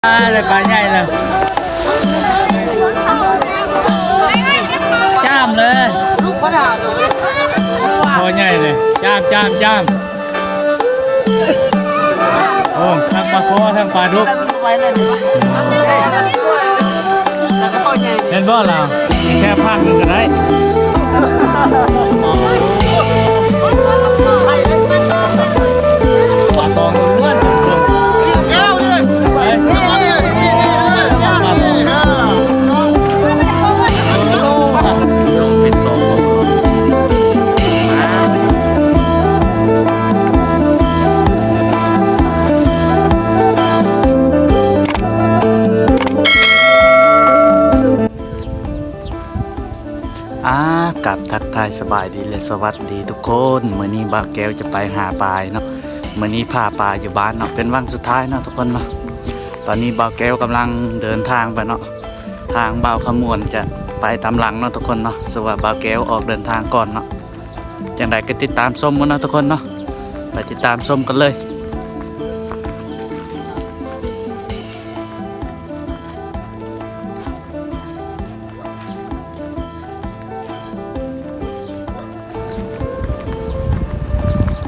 ອ່າ ໄດ້ປາໃຫຍ່ແລ້ວ ຈ້າມເລີຍ ພໍ່ໃຫຍ່ເລີຍ ຈ້າມ ຈ້າມ ຈ້າມ. ໂອ້ ທັງປາຄໍ ທັງປາດຸກ ເຫັນບໍ່ລາວ ແຄ່ພາກໜຶ່ງກໍໄດ້ ປາຕອງລ້ວນໆ ປາຕອງ ອ່າ ກັບທັກທາຍສະບາຍດີ ແລະ ສະຫວັດດີທຸກຄົນ. ມື້ນີ້ບ່າວແກ້ວຈະໄປຫາປາເນາະ. ມື້ນີ້ພາປາຢູ່ບ້ານເນາະ ເປັນວັນສຸດທ້າຍເນາະທຸກຄົນເນາະ. ຕອນນີ້ບ່າວແກ້ວກຳລັງເດີນທາງໄປເນາະ. ທາງບ່າວຂະມວນຈະໄປຕາມຫຼັງເນາະທຸກຄົນເນາະ. ສະວ່າບ່າວແກ້ວອອກເດີນທາງກ່ອນເນາະ. ຈັ່ງໃດກໍຕິດຕາມຊົມກັນເນາະທຸກຄົນເນາະ. ໄປຕິດຕາມຊົມກັນເລີຍ.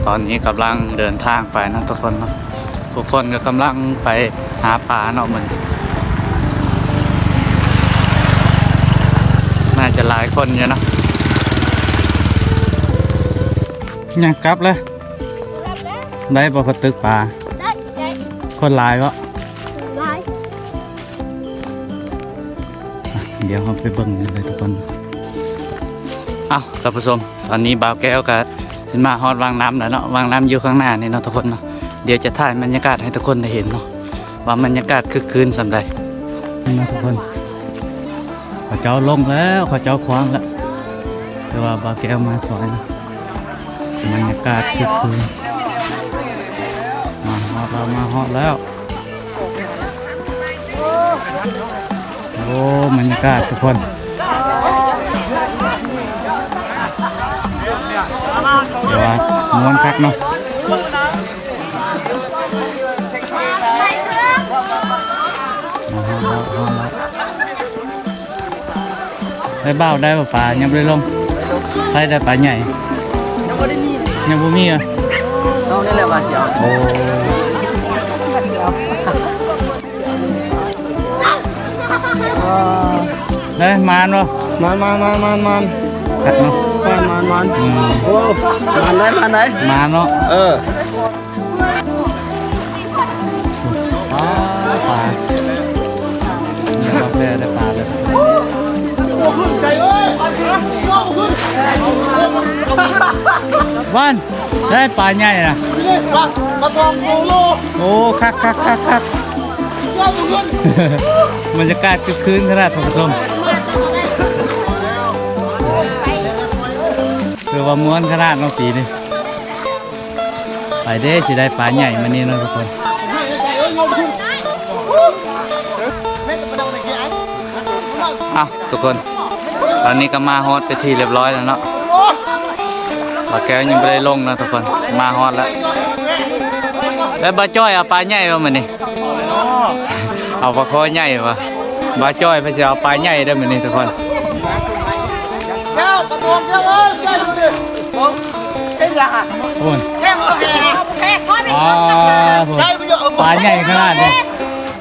ຕອນນີ້ກຳລັງເດີນທາງໄປເນາະທຸກຄົນເນາະ. ທຸກຄົນກໍກຳລັງໄປຫາປາເນາະມື້ນີ້. ໜ້າຈະຫຼາຍຄົນຢູ່ເນາະ. ຍັງກັບເລີຍ. ໄດ້ບໍ່ ເຂົາຕຶກປາ? ໄດ້ ໄດ້. ຄົນຫຼາຍບໍ່? ຫຼາຍ. ອ່ະ ດຽວເຮົາໄປເບິ່ງກັນເລີຍທຸກຄົນ. ເອົ້າ ທ່ານຜູ້ຊົມ ຕອນນີ້ບ່າວແກ້ວກໍຊິມາຮອດວັງນ້ຳແລ້ວເນາະ. ວັງນ້ຳຢູ່ຂ້າງໜ້ານີ້ເນາະທຸກຄົນເນາະ. ດຽວຈະຖ່າຍບັນຍາກາດໃຫ້ທຸກຄົນໄດ້ເຫັນເນາະ ວ່າບັນຍາກາດຄຶກຄື້ນສ່ຳໃດເນາະທຸກຄົນ. ເຂົາເຈົ້າລົງແລ້ວ ເຂົາເຈົ້າຂວາງແລ້ວ ແຕ່ວ່າບ່າວແກ້ວມາຊ່ອຍນະ. ບັນຍາກາດຄຶກຄື້ນ ມາຮອດແລ້ວ ມາຮອດແລ້ວ. ໂອ້ ບັນຍາກາດທຸກຄົນ ແຕ່ວ່າມ່ວນຄັກເນາະ. ມາຮອດແລ້ວ ຮອດແລ້ວ. ໄດ້ບ່າວ ໄດ້ບໍ່ປາ? ຍັງບໍ່ໄດ້ລົງ. ໃຜໄດ້ປາໃຫຍ່? ຍັງບໍ່ໄດ້ມີເລີຍ ຍັງບໍ່ມີເລີຍ. ເຮົານີ້ແຫຼະວ່າຊິເອົາ. ໂອ້ ເອີ ໄດ້ ມານບໍ່? ມານ ມານ ມານ ມານ ມານ ຄັກເນາະ. ມານ ມານ ມານ. ອືມ ໂອ້ ມານໄດ໋ ມານໄດ໋. ມານເນາະ. ເອີ ປາ ປາ ມີກາແຟ ໄດ້ປາເລີຍ. ວັນ ໄດ້ປາໃຫຍ່ນະ. ໂອ້ ຄັກໆໆໆ. ບັນຍາກາດຄຶກຄື້ນຂະໜາດ ທ່ານຜູ້ຊົມ. ຖືວ່າມ່ວນຂະໜາດເນາະປີນີ້. ໄປເດ້ ຊິໄດ້ປາໃຫຍ່ມື້ນີ້ເນາະທຸກຄົນ. ເອົ້າ ທຸກຄົນ ຕອນນີ້ກໍມາຮອດເປັນທີ່ລຽບຮ້ອຍແລ້ວເນາະ. ບ່າວແກ້ວຍັງບໍ່ໄດ້ລົງເນາະທຸກຄົນ ມາຮອດແລ້ວ. ແລ້ວບ່າວຈ້ອຍເອົາປາໃຫຍ່ບໍ່ມື້ນີ້? ເອົາປາຄໍໃຫຍ່ບໍ່? ບ່າວຈ້ອຍເພິ່ນຊິເອົາປາໃຫຍ່ເດີ້ມື້ນີ້ທຸກຄົນ. ໂອ້ຍ ອ່າ ໂອ້ ປາໃຫຍ່ຂະໜາດນີ້.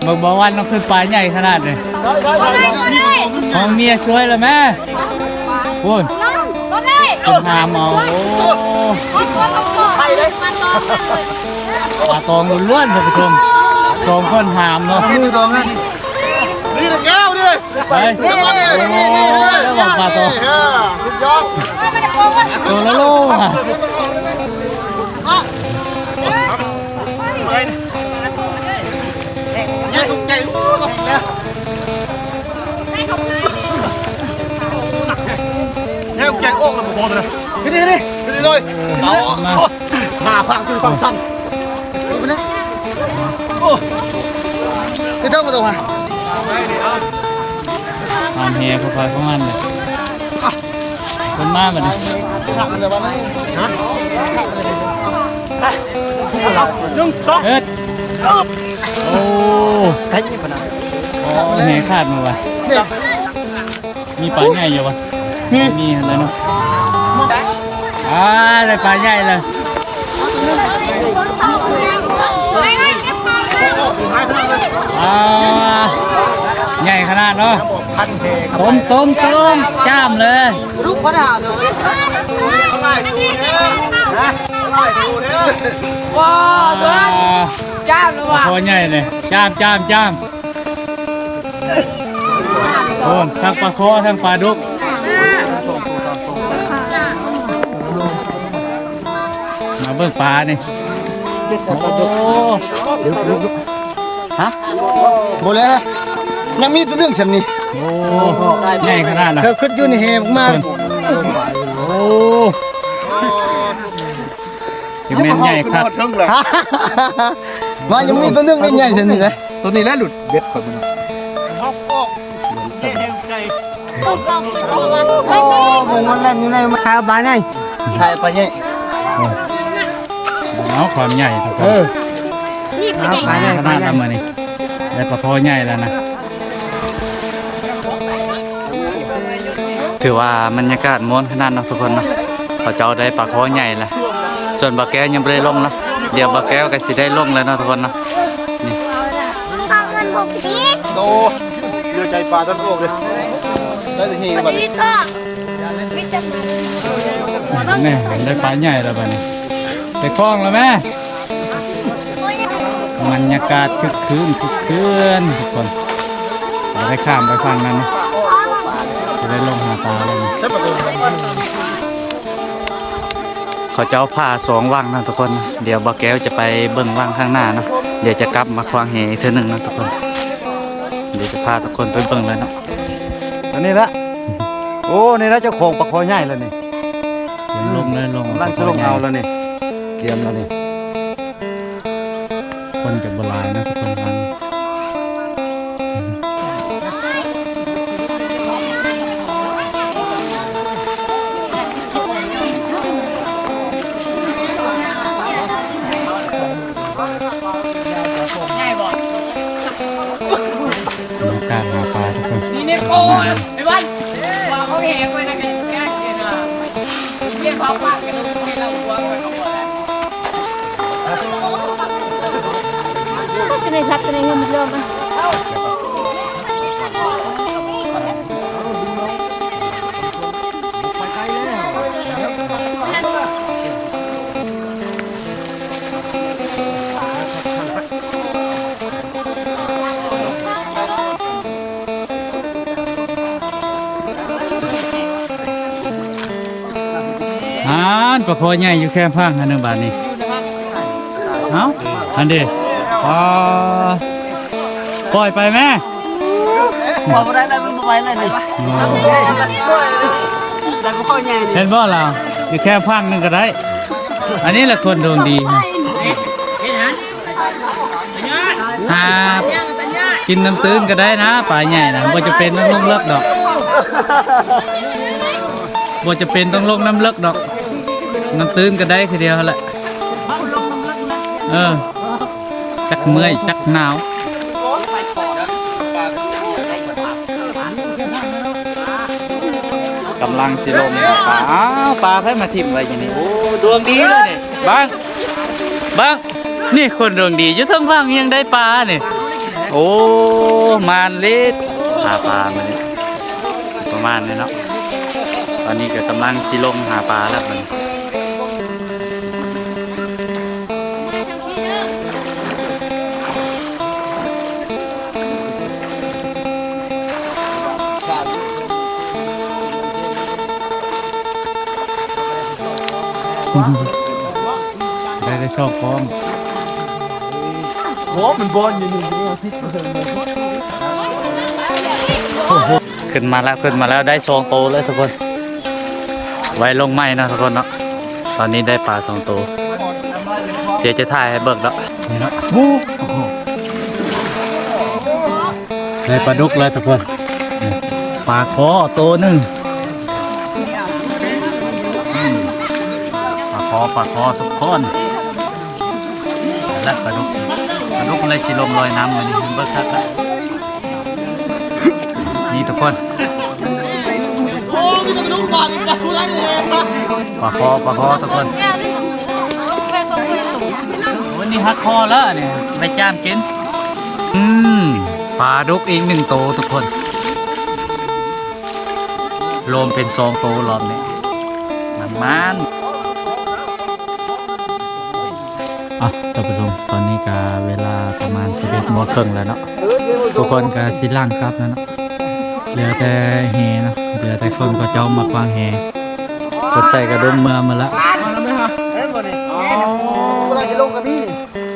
ເບິ່ງບ່າວວັນ ເອົາຂຶ້ນປາໃຫຍ່ຂະໜາດນີ້. ຂອງເມຍຊ່ວຍລະແມ່. ໂອ້ຍ ເພິ່ນຫາມເອົາ. ໂອ້ ປາຕອງລ້ວນໆ ທ່ານຜູ້ຊົມ. ສອງຄົນຫາມເນາະ. ນີ້ແກ້ວນີ້. ໄປ ນີ້ ນີ້ ນີ້ ນີ້ ນີ້ ນີ້ ນີ້ ນີ້ ປາຕອງ ເອີ ສຸດຍອດ. ໂຕລະໂລ ແຍກໃຫຍ່ອອກແລ້ວບໍ່ພໍເລີຍ. ນີ້ ນີ້ ນີ້ ນີ້ເລີຍ. ເອົາ ມາ ມາຟັງຈຸດຟັງຊັ້ນ. ໂອ້ ໄປເຖິງບໍ່ຕົງຫາ ຕາມແຫເຂົ້າໄປປະມານນີ້. ເພິ່ນມາບັດນີ້. ຮະ ໜຶ່ງ ສອງ ເຮັດ. ໂອ້ ໄດ້ຍິນບໍ່ນະ? ອໍ ແຫຂາດມາວ່າ ມີປາໃຫຍ່ຢູ່ບໍ່? ມີ ມີຫັ້ນແຫຼະເນາະ. ອ່າ ໄດ້ປາໃຫຍ່ແລ້ວ. ອ່າ ໃຫຍ່ຂະໜາດເນາະ. ຕົ້ມ ຕົ້ມ ຕົ້ມ ຈ້າມເລີຍ. ລູກພະທາດເນາະ. ວ້າວ ຈ້າມແລ້ວວ່າ ໂອ້ ໃຫຍ່ເລີຍ. ຈ້າມ ຈ້າມ ຈ້າມ. ໂອ້ ທັງປາຄໍ ທັງປາດຸກ. ມາເບິ່ງປານີ້. ໂອ້ ຮະ ບໍ່ແລະ ຍັງມີຕົວໜຶ່ງສ່ຳນີ້. ໂອ້ ໃຫຍ່ຂະໜາດນະ. ເຂົາຂຶ້ນຢູ່ໃນແຫມາກ. ໂອ້ ຊິແມ່ນໃຫຍ່ຄັກ. ວ່າຍັງມີຕົວໜຶ່ງນີ້ໃຫຍ່ຊັ້ນນີ້ນະ. ຕົວນີ້ແຫຼະຫຼຸດເບັດຂ້ອຍມື້ນີ້. ໂອ້ ບໍ່ງວນແລ່ນຢູ່ໃນມາຂາຍປາໃຫຍ່. ຂາຍປາໃຫຍ່. ເອົາຄວາມໃຫຍ່. ເອີ ເອົາປາໃຫຍ່ ຂະໜາດລະມື້ນີ້ ໄດ້ປາຄໍໃຫຍ່ແລ້ວນະ. ຖືວ່າບັນຍາກາດມ່ວນຂະໜາດເນາະທຸກຄົນເນາະ. ເຂົາເຈົ້າໄດ້ປາຄໍໃຫຍ່ແລ້ວ ສ່ວນບ່າວແກ້ວຍັງບໍ່ໄດ້ລົງເນາະ. ດຽວບ່າວແກ້ວກໍຊິໄດ້ລົງແລ້ວເນາະທຸກຄົນເນາະ. ນີ້ ໂອ້ ເຫຼືອໃຈປາຕັນອອກເດ້. ໄດ້ແຕ່ເຮກັນບັດນີ້. ແມ່ນ ໄດ້ປາໃຫຍ່ແລ້ວບັດນີ້ ໄດ້ຄອງແລ້ວແມ່. ບັນຍາກາດຄຶກຄື້ນຄຶກຄື້ນທຸກຄົນ. ເຮົາໄດ້ຂ້າມໄປຝັ່ງນັ້ນເນາະ ຈະໄດ້ລົງຫາປາແລ້ວ. ເຂົາເຈົ້າຜ່າສອງວັງນະທຸກຄົນ. ດຽວບ່າວແກ້ວຈະໄປເບິ່ງວັງຂ້າງໜ້າເນາະ ດຽວຈະກັບມາຂວາງແຫອີກເທື່ອໜຶ່ງເນາະທຸກຄົນ. ດຽວຈະພາທຸກຄົນໄປເບິ່ງເລີຍເນາະ. ອັນນີ້ລະ ໂອ້ ນີ້ລະເຈົ້າຂອງປາຄໍໃຫຍ່ລະນີ້. ກຳລັງຊິລົງເລີຍ ລົງ ກຳລັງຊິລົງເອົາລະນີ້ ກຽມລະນີ້. ຄົນຈະບໍ່ຫຼາຍນະທຸກຄົນ. ໃຫຍ່ບໍ່? ການຫາປາທຸກຄົນ. ນີ້ເນໂກ ໄອ້ວັນ ວ່າເຂົາແຫ່ໄວ້ນະ ການກິນນະ ເຮັດເຜົາປາກກະດູກໃຫ້ລາວຫວງໄວ້ກໍພໍແລ້ວ. ຈະໄດ້ສັບ ຈະໄດ້ເງິນເພີ່ມ. ຫັ້ນ ປາຄໍໃຫຍ່ຢູ່ແຄມຝັ່ງຫັ້ນນະບາດນີ້. ເອົ້າ ຫັ້ນເດ ອໍ ປ່ອຍໄປແມ່. ບໍ່ໄດ້ແລ້ວ ມັນບໍ່ໄປແລ້ວນີ້. ໂອ້ ແລ້ວກໍພໍໃຫຍ່ນີ້ ເຫັນບໍ່ລາວ ຢູ່ແຄມຝັ່ງໜຶ່ງກໍໄດ້. ອັນນີ້ລະຄົນດວງດີ ຫາກິນນ້ຳຕື້ນກໍໄດ້ນະ ປາໃຫຍ່ນະ ບໍ່ຈຳເປັນຕ້ອງລົງເລິກດອກ ບໍ່ຈຳເປັນຕ້ອງລົງນ້ຳເລິກດອກ ນ້ຳຕື້ນກໍໄດ້ຄືດຽວຫັ້ນແຫຼະ. ເອີ ຈັກເມື່ອຍຈັກໜາວ. ກຳລັງຊິລົງຫາປາ. ອ້າວ ປາໃຜມາຖິ້ມໄວ້ຢູ່ນີ້? ໂອ້ ດວງດີເລີຍນີ້. ບັງ ບັງ ນີ້ຄົນດວງດີ ຢູ່ເທິງຝັ່ງຍັງໄດ້ປານີ້. ໂອ້ ມານລິດ ຫາປາມື້ນີ້ ປະມານນີ້ເນາະ. ຕອນນີ້ກໍກຳລັງຊິລົງຫາປາແລ້ວບັດນີ້. ໄດ້ ໄດ້ຊອກພ້ອມ. ໂອ້ ມັນບ່ອນຢູ່ນີ້ ຂຶ້ນມາແລ້ວ ຂຶ້ນມາແລ້ວ ໄດ້ສອງໂຕເລີຍທຸກຄົນ. ໄວ້ລົງໃໝ່ເນາະທຸກຄົນເນາະ. ຕອນນີ້ໄດ້ປາສອງໂຕ ດຽວຈະຖ່າຍໃຫ້ເບິ່ງເນາະ. ນີ້ເນາະ ໂອ້ ໄດ້ປາດຸກແລ້ວທຸກຄົນ. ປາຄໍໂຕໜຶ່ງ ປາຄໍ ປາຄໍທຸກຄົນ. ແລ້ວປາດຸກອີກ ລຸກເລີຍຊິລົງລອຍນ້ຳ ມື້ນີ້ເບິ່ງຄັກໆ ນີ້ທຸກຄົນ ປາຄໍ່ ປາຄໍ່ທຸກຄົນ ໂອ້ ນີ້ຫັກຄໍ່ແລ້ວນີ້ ໄວ້ຈ້າມກິນ ອືມ ປາດຸກອີກໜຶ່ງໂຕທຸກຄົນ ລວມເປັນສອງໂຕລອບນີ້ ມັນໆ ອ່ະ ທ່ານຜູ້ຊົມ ຕອນນີ້ກະເວລາປະມານສິບເອັດໂມງເຄິ່ງແລ້ວເນາະ ທຸກຄົນກະຊິຫຼັ່ງກັບແລ້ວເນາະ ເຫຼືອແຕ່ແຫເນາະ ເຫຼືອແຕ່ຄົນເຂົາເຈົ້າມາຂວາງແຫ ເພິ່ນໃສ່ກະດົງເມືອໝົດລະ ເອີ ບໍ່ໄດ້ຊິລົງກະມີ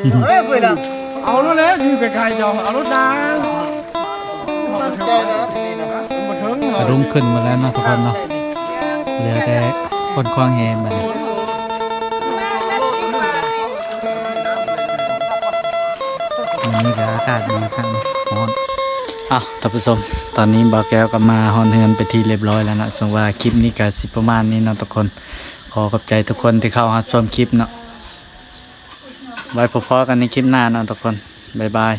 ນີ້ ເອີ ເພິ່ນນະ ເອົາໂລດແຫຼະ ຢູ່ໄກໆ ເຈົ້າ ເອົາໂລດນາ ກະດຸງຂຶ້ນໝົດແລ້ວເນາະທຸກຄົນເນາະ ເຫຼືອແຕ່ຄົນຂວາງແຫບັດນີ້ ມື້ນີ້ກະອາກາດຄ່ອນຂ້າງຮ້ອນ ເອົ້າ ທ່ານຜູ້ຊົມ ຕອນນີ້ບ່າວແກ້ວກະມາຮອດເຮືອນເປັນທີ່ລຽບຮ້ອຍແລ້ວເນາະ ເຊິ່ງວ່າຄລິບນີ້ກະຊິປະມານນີ້ເນາະທຸກຄົນ ຂໍຂອບໃຈທຸກຄົນທີ່ເຂົ້າຮັບຊົມຄລິບເນາະ ໄວ້ພົບພໍ້ກັນໃນຄລິບໜ້າເນາະທຸກຄົນ ບາຍບາຍ.